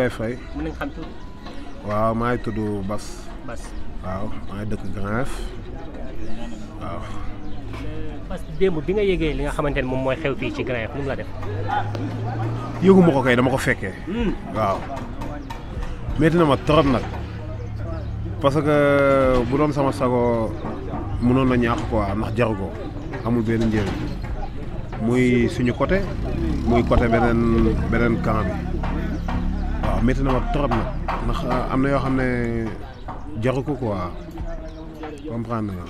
lay fay. mën nañ xam tur. waaw maa ngi tudd Bas. waaw maa ngi dëkk Grand Yoff waaw. Bas démb bi nga yëgee li nga xamante ne moom mooy xew fii ci Grand Yoff nu mu la def. yëguma ko kay dama ko fekkee. waaw. métti na ma trop nag parce que bu doon sama sago mënoon na ñaax quoi ndax jaru ko amul benn njëriñ muy suñu côté muy côté beneen camp bi waaw métti na ma trop nag ndax am na yoo xam ne jaru ko quoi comprendre nga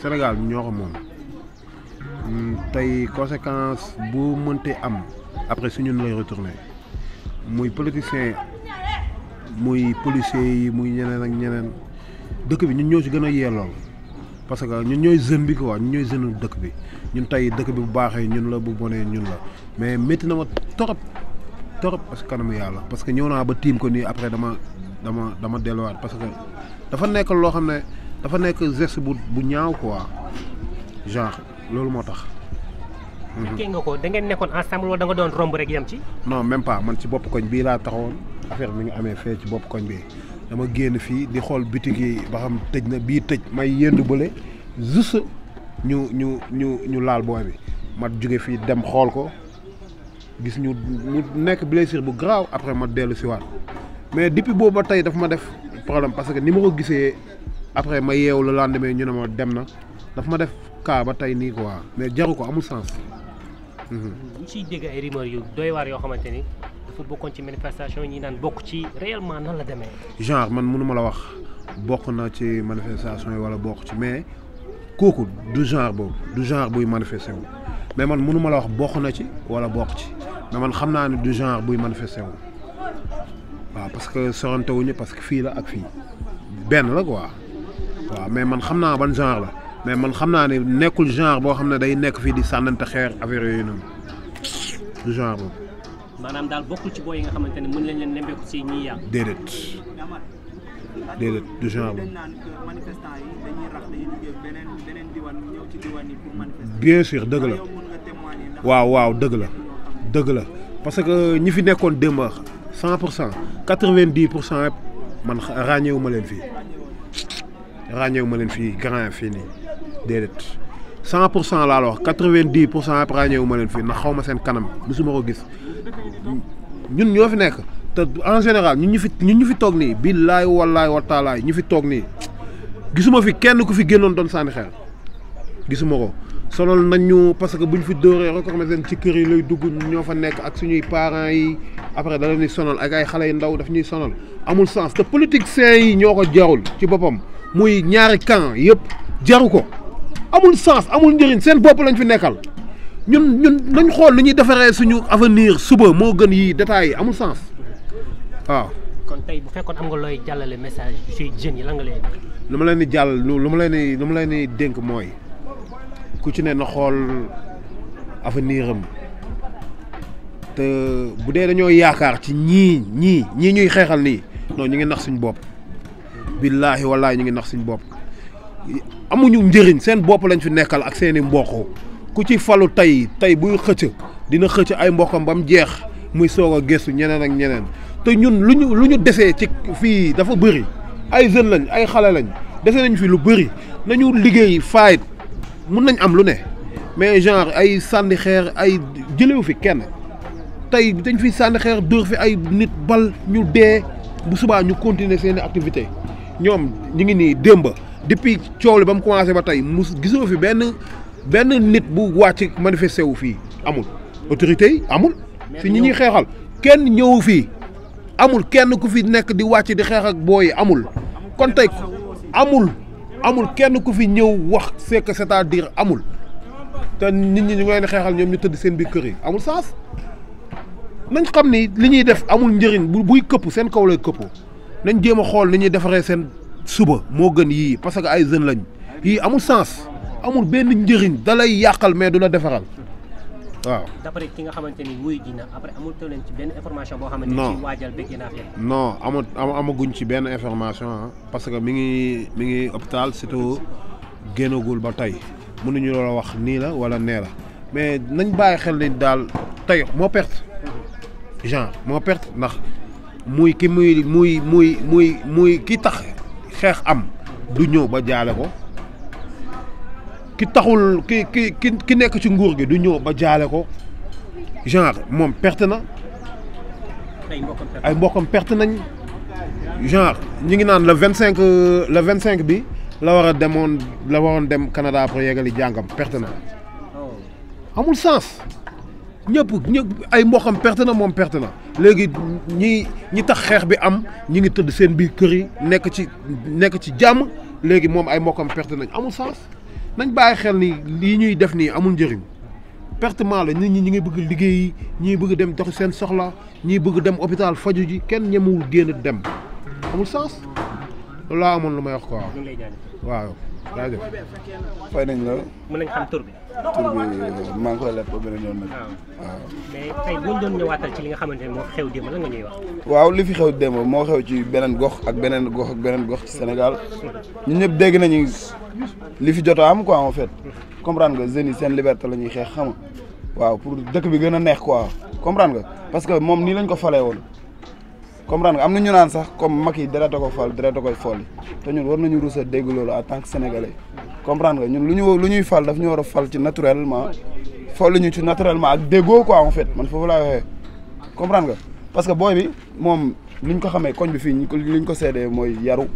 Sénégal ñoo ko moom tey conséquence bu mënte am après suñu lay retourné muy politicien muy policiers yi muy ñeneen ak ñeneen dëkk bi ñun ñoo ci gën a yellool parce que ñun ñooy jeune bi quoi ñun ñooy jeune dëkk bi ñun tey dëkk bi bu baaxee ñun la bu bonee ñun la mais métti na ma torop parce que kanamu yàlla parce que ñëw naa ba tiim ko nii après dama delluwaat parce que dafa nekk loo xam ne dafa nekk geste bu ñaaw quoi genre loolu moo tax. fekkee nga ko da ngeen nekkoon ensemble wala da nga doon romb rek yem ci. non même pas man ci bopp koñ bii laa taxawoon affaire mi ngi amee fee ci bopp koñ bi dama génn fii di xool bitig yi ba xam tëj na bii tëj may yendu bële juste ñu laal booy bi ma jóge fii dem xool ko gis ñu nekk blessure bu grave après ma dellu si waat mais depuis boobu ba tey daf ma def problème parce que ni ma ko gisee après ma yeewu le lendemain ñu ne ma dem na daf ma def cas ba tey nii quoi mais jaru ko amul sens. ñu ciy dégg ay rumeurs yu doy waar yoo xamante ni dafa bokkoon ci manifestation ñi naan bokk ci réellement nan la demee. genre man mënu ma la wax bokk na ci manifestation yi wala bokk ci mais kooku du genre boobu du genre buy manifesté wu mais man mënu ma la wax bokk na ci wala bokk ci mais man xam naa ne du genre buy manifesté wu waaw parce que sorante wuñu parce que fii la ak fii benn la quoi waaw mais man xam naa ban genre la. mais man xam naa ne nekkul genre boo xam ne day nekk fii di sànnante xeer affaire yooyu noonu du genre boobu. maanaam daal bokkul ci booy yi nga xamante ne mën nañ leen nemmeeku si ñiy yàq. déedéet du genre boobu. bien sûr dëgg la waaw dëgg la parce que ñi fi nekkoon démb 100% 90% yëpp man ràññeewu ma leen fii Grand Yoff fii nii. déedéet 100% laa la wax 90% yëpp ràññeewu ma leen fii ndax xaw ma seen kanam musuma ko gis ñun ñoo fi nekk te en général ñun ñu fi toog nii billaay wallaay wa taalaay ñu fi toog nii gisuma fi kenn ku fi génnoon doon sànni xeer gisuma ko sonal nañ ñu parce que buñ fi dóoree reconnaissance ci kër yi lay dugg ñoo fa nekk ak suñuy parents yi après da leen di sonal ak ay xale yu ndaw daf ñuy sonal amul sens te politiciens yi ñoo ko jarul ci boppam muy ñaari camp yëpp jaru ko. amul sens amul njëriñ seen bopp lañ fi nekkal ñun nañ xool li ñuy defaree suñu avenir suba moo gën yi détails yi amul sens waaw. kon tey bu fekkoon am nga looy jàllale message ci jeunes yi lan nga leen. lu ma leen di jàll lu ma leen di dénk mooy ku ci ne na xool avenir am te bu dee dañoo yaakaar ci ñii ñuy xeexal nii non ñu ngi nax suñu bopp billaahi wallaahi ñu ngi nax suñu bopp. amuñu njëriñ seen bopp lañ fi nekkal ak seeni mbokk ku ci falu tey buy xëcc dina xëcc ay mbokkam ba mu jeex muy soog a gëstu ñeneen ak ñeneen te ñun lu ñu desee ci fii dafa bëri ay jeunes lañ ay xale lañ dese nañ fi lu bëri nañu liggéey faayit mun nañ am lu ne mais genre ay sànni xeer ay jëlewu fi kenn tey dañ fi sànni xeer dóor fi ay nit bal ñu dee bu subaa ñu continuer seeni activité ñoom ñu ngi nii démb depuis coow li ba mu commencé ba tey gisoo fi benn nit bu wàcc manifesté wu fii amul autorité yi amul fi ñi ñuy xeexal kenn ñëwu fii amul kenn ku fi nekk di wàcc di xeex ak booyi amul kon tey amul kenn ku fi ñëw wax c'est-à-dire amul te nit ñi ñu ngi leen di xeexal ñoom ñu tëdd seen biir kër yi amul sens nañ xam ni li ñuy def amul njëriñ buy këpp seen kaw lay këpp nañ jéem a xool ni ñuy defaree seen suba moo gën yii parce que ay jeunes lañ yii amul sens amul benn njëriñ da lay yàqal mais du la defaral waaw. d'après ki nga xamante ni wuyu ji na après amul leen ci benn information boo xamante ni ci waajal bëgg naa fi. non amaguñ ci benn information parce que mi ngi hôpital surtout génnagul ba tey mënuñu la wax nii la wala nee la mais nañ bàyyi xel ni daal tey moo perte genre moo perte ndax muy ki tax xeex am du ñëw ba jaale ko ki taxul ki nekk ci nguur gi du ñëw ba jaale ko genre moom perte na ay mbokkam perte nañ genre ñi ngi naan le 25 bi la waroon dem Canada pour yeggali jàngam perte na amul sens ñëpp ay mbokkam perte na moom perte na léegi ñi tax xeex bi am ñi ngi tëdd seen biir kër yi nekk ci jàmm léegi moom ay mbokkam perte nañ amul sens nañ bàyyi xel ni lii ñuy def nii amul njëriñ pertement la nit ñi ñi ngi bëgg liggéey ñii bëgg dem doxi seen soxla ñii bëgg dem hôpital faju ji kenn ñemewul génn dem amul sens loolu laa amoon lu may wax quoi waaw jaajëf fay nañ la mën nañ xam tur bi maa ngi koy leb ba beneen yoon nag waaw mais tey bu ñu doon ñëwaatal ci li nga xamante ne moo xew démb lan nga ñuy wax waaw li fi xew démb moo xew ci beneen gox ak beneen gox ci Sénégal ñun ñëpp dégg nañu li fi jot a am quoi en fait comprendre nga jeunes yi seen liberté la ñuy xeex xam nga waaw pour dëkk bi gën a neex quoi comprendre nga parce que moom nii lañ ko falee woon comprendre nga am na ñu naan sax comme Macky deret a ko fal deret a koy folli te ñun war nañu rus a dégg loolu en tant que sénégalais comprendre nga ñun lu ñuy fal daf ñu war a fal ci naturellement folli ñu ci naturellement ak déggoo quoi en fait man foofu laa waxee comprendre nga parce que booy bi moom liñ ko xamee koñ bi fii liñ ko seedee mooy yaru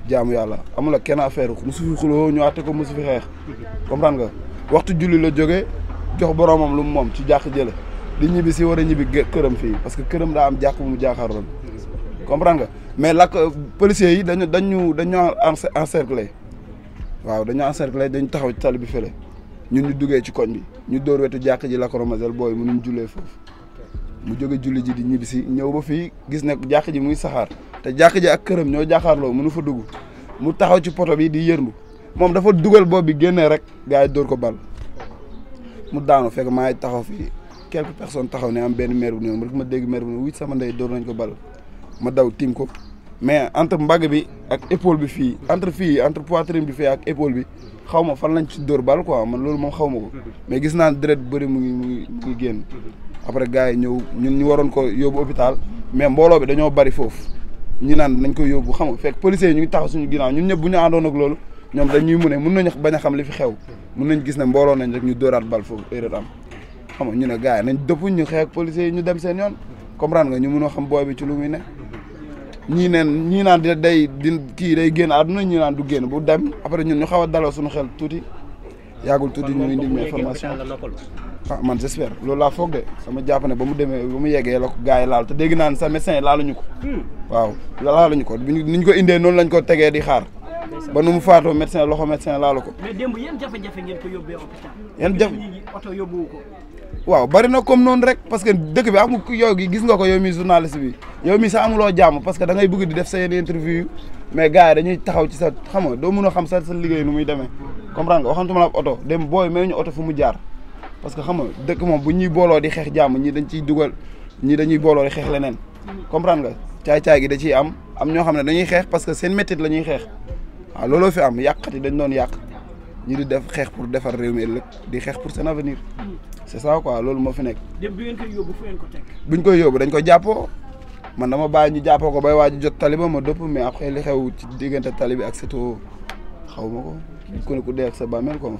jaamu yàlla amul ak kenn affaire musu fi xuloo ñu àtte ko musu fi xeex comprendre nga waxtu julli la jógee jox boromam lu mu moom ci jàkk jële di ñibbi si war a ñibbi këram fii parce que këram daa am jàkk bu mu jaaxaaroon comprendre nga mais lakk policiers yi dañu encercler waaw dañu encercler dañu taxaw ci tali bi fële ñun ñu duggee ci koñ bi ñu dóor wetu jàkk ji lacrymogène booy mënuñ jullee foofu mu jóge julli ji di ñibbi si ñëw ba fii gis ne jàkk ji muy saxaar te jàkk ji ak këram ñoo jaaxaarloo mënu fa dugg mu taxaw ci poto bi di yërndu moom dafa dugal boobu bi génnee rek gars yi dóor ko bal mu daanu fekk maa ngi taxaw fii quelques personnes taxaw ne am benn maire bu ñëw rek ma dégg maire bu ne wuy sama ndey dóor nañ ko bal ma daw tiim ko mais entre mbagg bi ak épaule bi fii entre poitrine bi fii ak épaule bi xaw ma fan lañ ci dóor bal quoi man loolu moom xaw ma ko mais gis naa deret bëri mu ngi génn après gars yi ñëw ñun ñu waroon ko yóbbu hôpital mais mbooloo bi dañoo bari foofu ñu naan nañ ko yóbbu xam nga fekk policiers yi ñu ngi taxaw suñu ginnaaw ñun ñëpp bu ñu àndoon ak loolu ñoom dañuy mun nañu bañ a xam li fi xew mun nañ gis ne mbooloo nañ rek ñu dóoraat bal foofu erreur am xam nga ñu ne gars yi nañ dëpp ñu xeex ak policiers yi ñu dem seen yoon comprendre nga ñu mun a xam booy bi ci lu muy ne ñii naan day génn àdduna ñii naan du génn bu dem après ñun ñu xaw a daloo suñu xel tuuti yàggul tuuti ñu indi ñu information ah man j'espère loolu laa foog de sama jàpp ne ba mu yeggee la ko gars yi laal te dégg naa ne sa médecin yi laaluñu ko waaw laaluñu ko niñ ko indee noonu lañ ko tegee di xaar ba nu mu faatoo loxo médecin laalu ko. mais démb yan jafe-jafe ngeen ko yóbbee hôpital. yan jafe oto yóbbuwu ko. waaw bari na comme noonu rek parce que dëkk bi amul yow gi gis nga ko yow mi journaliste bi yow mi sax amuloo jàmm parce que da ngay bëgg di def sa yenn interview mais gars yi dañuy taxaw ci sa xam nga doo mun a xam sa liggéey nu muy demee comprendre nga waxantuma la ak oto dem booy may ñu oto fu mu jaar parce que xam nga dëkk moom bu ñuy booloo di xeex jàmm ñii dañ ciy dugal ñii dañuy booloo di xeex leneen comprendre nga caay-caay gi da ciy am ñoo xam ne dañuy xeex parce que seen métit la ñuy xeex waaw looloo fi am yàqkat yi dañ doon yàq ñi di def xeex pour defar réew mi ëllëg di xeex pour seen avenir c'est ça quoi loolu moo fi nekk. dem bi ngeen koy yóbbu fu ngeen ko teg. buñ koy yóbbu dañ ko jàppoo man dama bàyyi ñu jàppoo ko bay waaj jot taliba ma dëpp mais après li xew ci diggante tali bi ak Seto xaw ma ko ku ne ku dee ak sa bàmmeel ko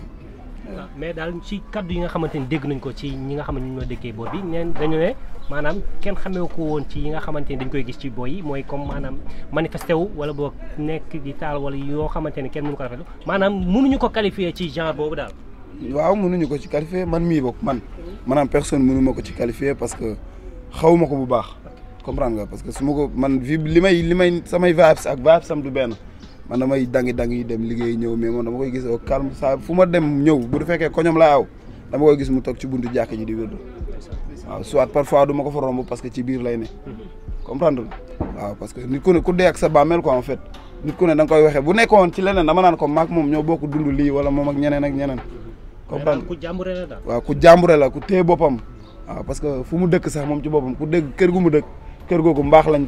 mais daal ci kaddu yi nga xamante ni dégg nañ ko ci ñi nga xamante ni ñoo dëkkee booy bi neen dañu ne maanaam kenn xamee ko woon ci yi nga xamante ni dañ koy gis ci booy yi mooy comme maanaam manifesté wu wala boog nekk di taal wala yoo xamante ni kenn mënu ko rafetlu maanaam mënuñu ko qualifier ci genre boobu daal. waaw mënuñu ko ci qualifier man mii bokk maanaam personne mënu ma ko ci qualifier parce que xaw ma ko bu baax comprendre nga parce que su ma ko man li may samay vibes ak vibes sam du benn man damay dangi dem liggéey ñëw mais man dama koy gis au calme saa fu ma dem ñëw bu fekkee koñom laa aw dama koy gis mu toog ci buntu jàkk ji di wérdu waaw soit parfois du ma ko fa romb parce que ci biir lay ne comprendre waaw parce que nit ku ne ku dee ak sa bàmmeel quoi en fait nit ku ne da nga koy waxee bu nekkoon ci leneen dama naan ko maak moom ñoo bokk dund lii wala moom ak ñeneen comprendre ku jàmbure la daal waaw ku jàmbure la ku téye boppam waaw parce que fu mu dëkk sax moom ci boppam ku dégg kër gu mu dëkk kër googu mbaax lañ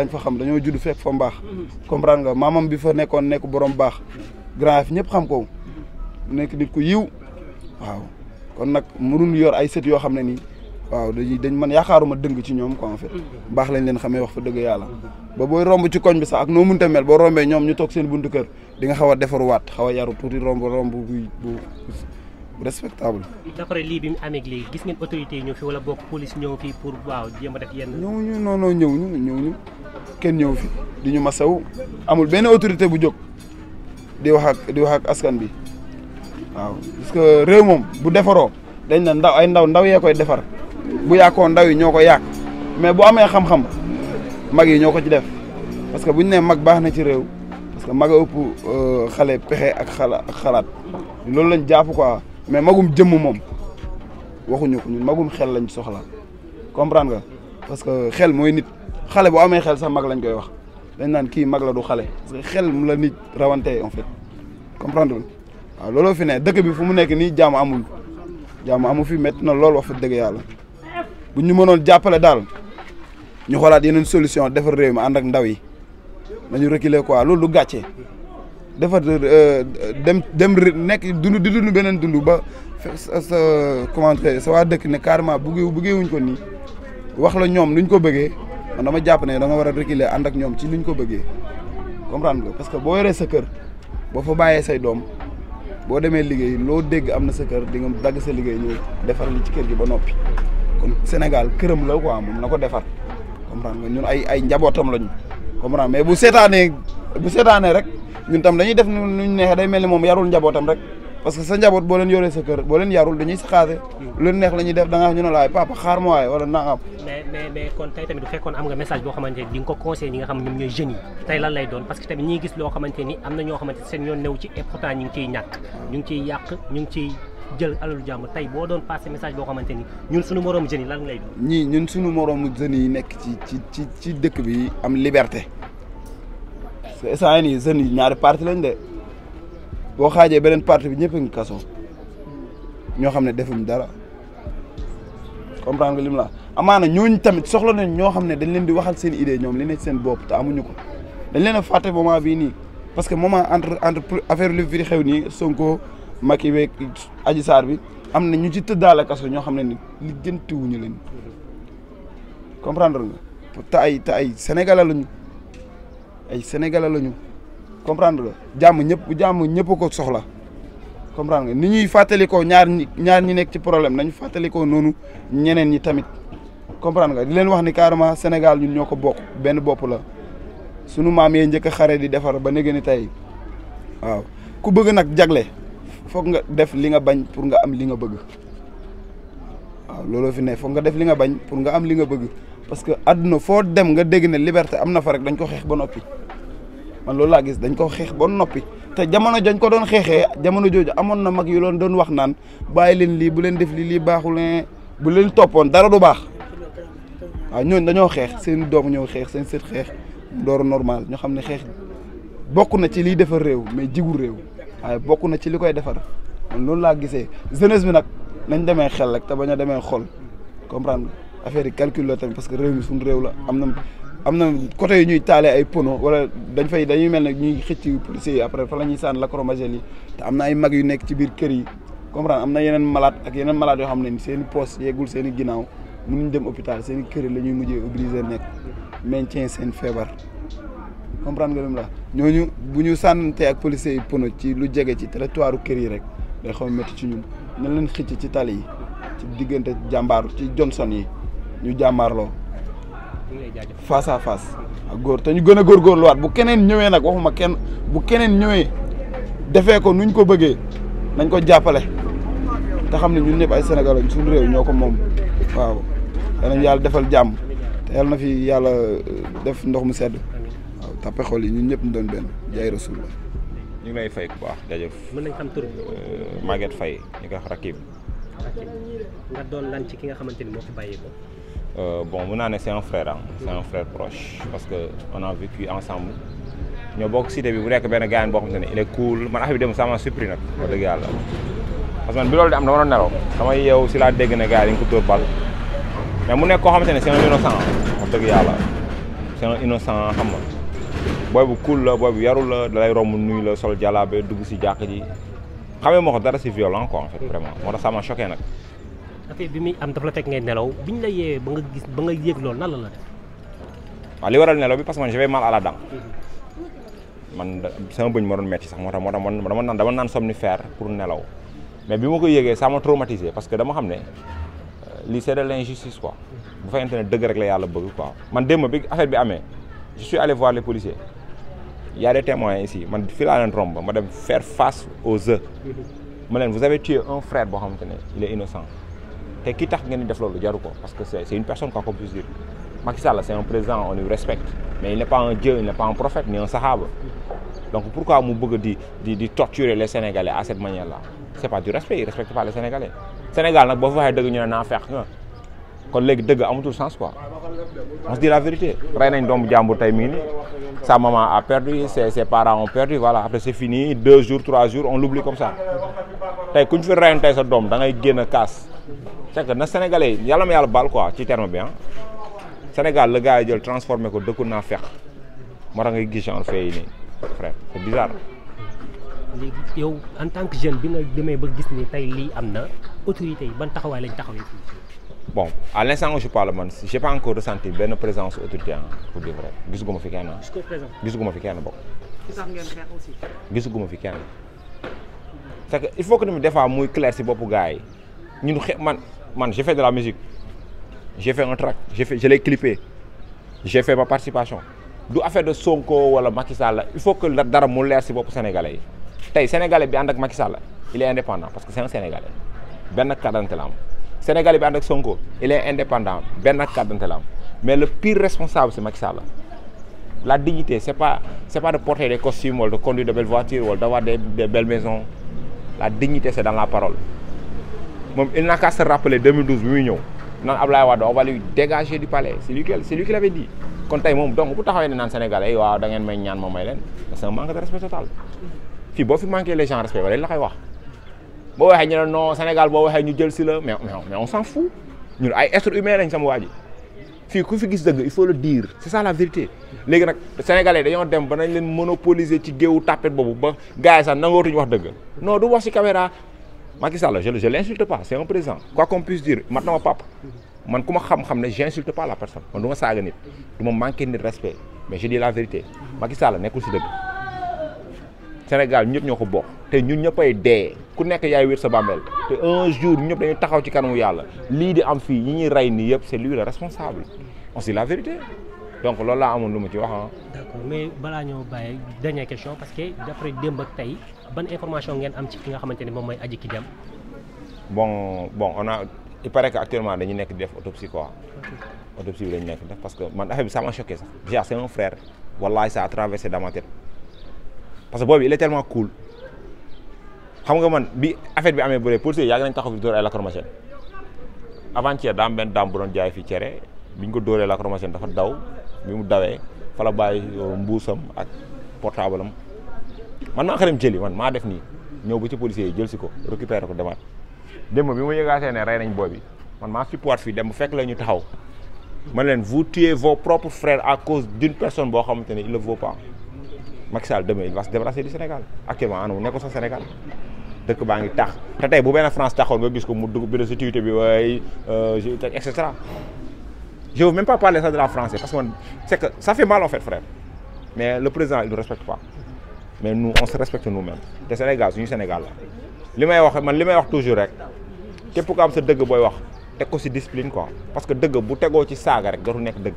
fa xam dañoo judd fekk fa mbaax comprendre nga maamam bi fa nekkoon nekk borom baax grand fi ñëpp xam ko nekk nit ku yiw waaw kon nag mënuñ yor ay sët yoo xam ne nii waaw dañ man yaakaaruma dëng ci ñoom quoi en fait baax lañ leen xamee wax fa dëgg yàlla ba booy romb ci koñ bi sax ak noo mënta mel boo rombee ñoom ñu toog seen buntu kër di nga xaw a defaruwaat xaw a yaru tuuti romb bu respectable. d'après lii bi mu amee léegi gis ngeen autorité yi ñëw fi wala bokk police ñëw fii pour waaw jéem a def yenn. ñëwuñu non ñëwuñu kenn ñëw fi di ñu masaw amul benn autorité bu jóg di wax ak askan bi waaw parce que réew moom bu defaroo dañ na ndaw yee koy defar bu yàqoo ndaw yi ñoo ko yàq mais bu amee xam-xam mag yi ñoo ko ci def parce que buñ nee mag baax na ci réew parce que mag a ëpp xale pexe ak xalaat loolu lañ jàpp quoi. mais magum jëmm moom waxuñu ko ñun magum xel lañ soxla comprendre nga parce que xel mooy nit xale bu amee xel sax mag lañ koy wax dañ naan kii mag la du xale parce que xel mu la nit rawantee en fait comprendre nga waaw looloo fi ne dëkk bi fu mu nekk nii jàmm amu fi métti na loolu wax fa dëgg yàlla bu ñu mënoon jàppale daal ñu xoolaat yeneen solution defar réew mi ànd ak ndaw yi nañu reculer quoi loolu du gàccee defar dem nekk di dund beneen dund ba sa comment dire sa waa dëkk ne carrément bëggeewuñ ko nii wax la ñoom nuñ ko bëggee man dama jàpp ne da nga war a reculer ànd ak ñoom ci nuñ ko bëggee comprendre nga parce que boo yoree sa kër boo fa bàyyee say doom boo demee liggéey loo dégg am na sa kër di nga dagg sa liggéey ñëw defar li ci kër gi ba noppi kon Sénégal këram la quoi moom na ko defar comprendre nga ñun ay njabootam lañu comprendre mais bu seetaanee rek. ñun tam dañuy def nuñ neexee day mel ni moom yarul njabootam rek parce que sa njaboot boo leen yoree sa kër boo leen yarul dañuy saxaate lu leen neex la ñuy def da nga ñu ne laay papa xaar ma waaye wala nangam. mais kon tey tamit bu fekkoon am nga message boo xamante ni di nga ko conseillé ñi nga xam ne ñoom ñooy jeunes yi tey lan lay doon parce que tamit ñi ngi gis loo xamante ni am na ñoo xamante seen yoon new ci et pourtant ñu ngi ciy ñàkk ñu ngi ciy yàq ñu ngi ciy jël alalu jàmm tey boo doon passé message boo xamante ni ñun suñu moroomu jeunes yi lan lay doon. ñun suñu moroomu jeunes yi nekk ci dëkk bi am liberté parce que instant yii nii jeunes yi ñaari parti lañ de boo xaajee beneen parti bi ñëpp a ngi kaso ñoo xam ne defuñ dara comprendre nga lim la amaana ñooñu tamit soxla nañ ñoo xam ne dañ leen di waxal seen idée ñoom li nekk seen bopp te amuñu ko dañ leen a fàtte moment bii nii parce que moment entre affaire li fi xew nii Sonko Macky beeg Adji Sarr bi am na ñu ci tëddaale kaso ñoo xam ne ni li jëntiwuñu leen comprendre nga te ay sénégalais lañu comprendre nga jàmm ñëpp ko soxla comprendre nga ni ñuy fàttalikoo ñaar ñi nekk ci problème nañu fàttalikoo noonu ñeneen ñi tamit comprendre nga di leen wax ni carrément Sénégal ñun ñoo ko bokk benn bopp la sunu maam yee njëkk a xare di defar ba néega ni tey waaw ku bëgg nag jagle foog nga def li nga bañ pour nga am li nga bëgg waaw looloo fi ne foog nga def li nga bañ pour nga am li nga bëgg parce que àdduna foo dem nga dégg ne liberté am na fa rek dañ ko xeex ba noppi man loolu laa gis dañ ko xeex ba noppi te jamono dañ ko doon xeexee jamono jooju amoon na mag yu loon doon wax naan bàyyi leen lii bu leen def lii baaxul ne bu leen toppoon dara du baax waaw ñooñu dañoo xeex seen doom ñëw xeex seen sët xeex door normal ñoo xam ne xeex bokk na ci liy defar réew mais jigul réew waaye bokk na ci li koy defar man loolu laa gisee jeunesse bi nag nañ demee xel rek te bañ a demee xol comprendre affaire yi calcul la tamit parce que réew mi suñu réew la am na côté yi ñuy taalee ay pono wala dañuy mel ne ñuy xëcc policiers yi après fa la ñuy sànni lacrymogène yi te am na ay mag yu nekk ci biir kër yi comprendre am na yeneen malade ak yeneen malade yoo xam ne seen i poste yeggul seen i ginnaaw mënuñ dem hôpital seen i kër yi la ñuy mujjee obligé nekk maintien seen feebar comprendre nga lim la ñooñu bu ñu sànnante ak policiers yi pono ci lu jege ci territoire kër yi rek day xaw métti ci ñun nañ leen xëcc ci tali yi ci diggante jàmbaaru ci Johnson yi ñu jàmbaarloo face à face ak góor te ñu gën a góorgóorluwaat bu keneen ñëwee nag waxuma kenn bu keneen ñëwee defee ko nuñ ko bëggee nañ ko jàppale te xam ne ñun ñëpp ay Sénégal lañ suñu réew ñoo ko moom waaw danañ yàlla defal jàmm te yàlla na fi yàlla def ndox mu sedd waaw tappe xol yi ñun ñëpp ñu doon benn jaay rasul la ñu ngi lay fay bu baax jaajëf. mën nañ xam tur bi. Maguette Faye ñu koy wax Rakib. nga doon lan ci ki nga xamante ni moo fi bàyyi ko. Bon mun naa ne c'est un frère c'est un frère proche parce que on a vécu ensemble ñoo bokk cité bi bu nekk benn gars boo xamante ne il est cool man affaire bi dem ça m'a surpris nag wax dëgg yàlla parce que man bi loolu di am dama doon nelaw dama yeewu si laa dégg ne gars yi dañ ko dóor bal mais mu nekk koo xamante ne c'est un innocent wax dëgg yàlla c'est un innocent xam nga booy bu cool la booy bu yarul la dalay romb nuyu la sol jàllaabe dugg si jàkk ji xamee moo ko dara si violent quoi en fait vraiment moo tax ça m'a choqué nag affaire bi muy am dafa la fekk ngay nelaw bi ñu la yeewee ba nga gis ba nga yëg loolu nan la def. waaw li waral nelaw bi parce que man j'avais mal à la dent man sama bëñ ma doon metti sax moo tax man dama naan somnifère pour nelaw mais bi ma ko yëgee ça m'a traumatisé parce que dama xam ne lii c'est de l'injustice quoi bu fekkente ne dëgg rek la yàlla bëgg quoi. man démb bi affaire bi amee je suis allé voir les policiers il y a des témoins ici man fii laa leen romb ma dem faire face aux œufs ma leen vous avez tué un frère boo xamante ne il est innocent te ki tax ngeen di def loolu jaru ko parce que c'est une personne quoi qu'on puisse dire. Macky Sall c'est un président on lui respecte mais il n'est pas un dieu il n'est pas un prophète ni un sahaba donc pourquoi mu bëgg di torturer les Sénégalais à cette manière là c'est pas du respect il respecte pas les Sénégalais Sénégal nag boo fa waxee dëgg ñu ne naa feex nga kon léegi dëgg amatul sens quoi on se dit la vérité rey nañ doomu jàmbur tey mii nii sa maman a perdu ses parents ont perdu voilà après c'est fini 2 jours 3 jours on l'oublie comme ça tey ku ñu fi reyoon tey sa doom da ngay génn kaas c'est que na Sénégalais yàlla ma yàlla baal quoi ci terme bi ah Sénégal la gars yi jël transformé ko dëkku naa fex moo tax ngay gis genre fee yi nii frère c'est bizarre. léegi yow en tant que jeune bi nga demee ba gis ni tey lii am na autorités yi ban taxawaay lañ taxawee fii. bon à l'instant où je parle man j'ai pas encore ressenti benn présence autorité pour dire vrai gisuguma fi kenn jusqu'au présent gisuguma fi kenn bokk. ci sax ngeen xeex aussi. gisuguma fi kenn c'est que il faut que tamit des fois muy clair si boppu gars yi ñun man j'ai fait de la musique. J'ai fait un track, je l'ai clippé, j'ai fait ma participation. Du affaire de Sonko wala Macky Sall il faut que dara mu leer si bopp Sénégalais yi tey Sénégalais bi ànd ak Macky Sall il est indépendant parce que c'est un Sénégalais benn carte d'identité la am Sénégalais bi ànd ak Sonko il est indépendant benn carte d'identité la am mais le pire responsable c'est Macky Sall. La dignité c'est pas de porter des costumes wala de conduire de belles voitures wala d'avoir des belles maisons. La dignité c'est dans la parole moom il n'a qu'à se rappeler 2012 bi muy ñëw. naan Ablaye Wade on va lui dégager du palais c'est lui qui l'avait dit kon tey moom donc bu taxawee ne naan Sénégalais waaw da ngeen may ñaan ma may leen c'est un manque de respect total fii boo fi manqué les gens respect wala la koy wax boo waxee ñu ne non Sénégal boo waxee ñu jël si la mais on s'en fout ñun ay êtres humains lañ sama waa ji fii ku fi gis dëgg il faut le dire c'est ça la vérité léegi nag Sénégalais dañoo dem ba nañ leen monopoliser ci géewu tapette boobu ba gars yi sax nangootuñu wax dëgg non du wax ci caméra Macky Sall je l'insulte pas c'est un président quoi qu'on puisse dire mat na ma papa man ku ma xam-xam ne j'insulte pas la personne man du ma saaga nit du ma manquer nit respect mais je dis la vérité Macky Sall nekkul si dëgg Sénégal ñëpp ñoo ko bokk te ñun ñëppay dee ku nekk yaay wér sa bàmmeel te un jour ñëpp dañuy taxaw ci kanamu yàlla lii di am fii ñi ñuy rey nii yëpp c'est lui le responsable on se dit la vérité donc loolu laa amoon lu ma ci wax ah. d'accord mais balaa ñoo bàyyi dernière question parce que d'après démb ak tey ban information ngeen am ci ki nga xamante ne moom mooy Adji Kidam. bon il paraît que actuellement dañuy nekk di def autopsie quoi. autopsie bi dañu nekk def parce que man affaire bi ça m'a choqué sax déjà c'est un frère wallahi ça a traversé dans ma tête parce que boobu il est tellement cool xam nga man bi affaire bi amee bëre policiers yàgg nañ taxaw fi dóor ay lacrymogène avant-hier daa am benn daam bu doon jaay fii cere bi ñu ko dóoree lacrymogène dafa daw bi mu dawee fa la bàyyi mbuusam ak portable am man maa xarim jëli man maa def nii ñëw ba ci policiers yi jël si ko récupérer ko demaat démb bi ma yëgaatee ne rey nañ booy bi man maa supporte fii dem bu fekk la ñu taxaw man leen vous tuez vos propres frères à cause d'une personne boo xamante ne il le vaut pas Macky Sall demain il va se débarrasser du Sénégal actuellement ana mu nekkul sax Sénégal dëkk baa ngi tax te tey bu benn France taxoon nga gis ko mu dugg bi si tuité bi waaye et cetera je veux même pas parler ça de la France parce que man c'est que ça fait mal en fait frère mais le président il ne respecte pas mais nous on se respecte nous-mêmes te Sénégal suñu Sénégal la li may wax toujours rek képp ku am sa dëgg booy wax teg ko ci discipline quoi parce que dëgg bu tegoo ci saaga rek dootu nekk dëgg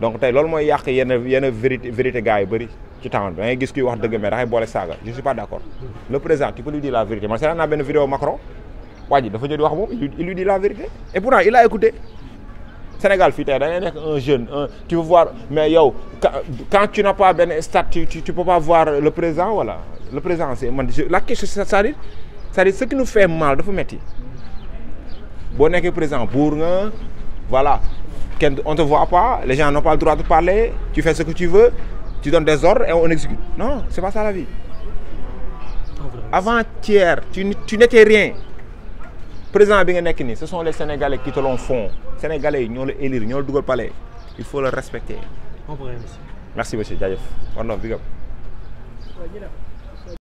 donc tey loolu mooy yàq yenn vérité gars yu bëri ci temps bi da ngay gis kuy wax dëgg mais dafay boole saaga je suis pas d'accord le président tu peux lui dire la vérité man seetaan naa benn vidéo Macron waa ji dafa ñëw di wax moom il lui dit la vérité et pourtant il a écouté Sénégal fii tey da ngay nekk un jeune tu veux voir mais yow quand tu n'as pas benn statut tu peux pas voir le président voilà le président c'est man la question c'est-à-dire ce qui nous fait mal dafa metti boo nekkee président buur nga voilà on te voit pas les gens n'ont pas le droit de parler tu fais ce que tu veux tu donnes des ordres et on exécute non c'est pas ça la vie avant-hier tu n'étais rien président bi nga nekk nii ce sont les Sénégalais qui te l'ont font Sénégalais yi ñoo la élire ñoo la dugal palais il faut le respecter merci monsieur jaajëf war na big up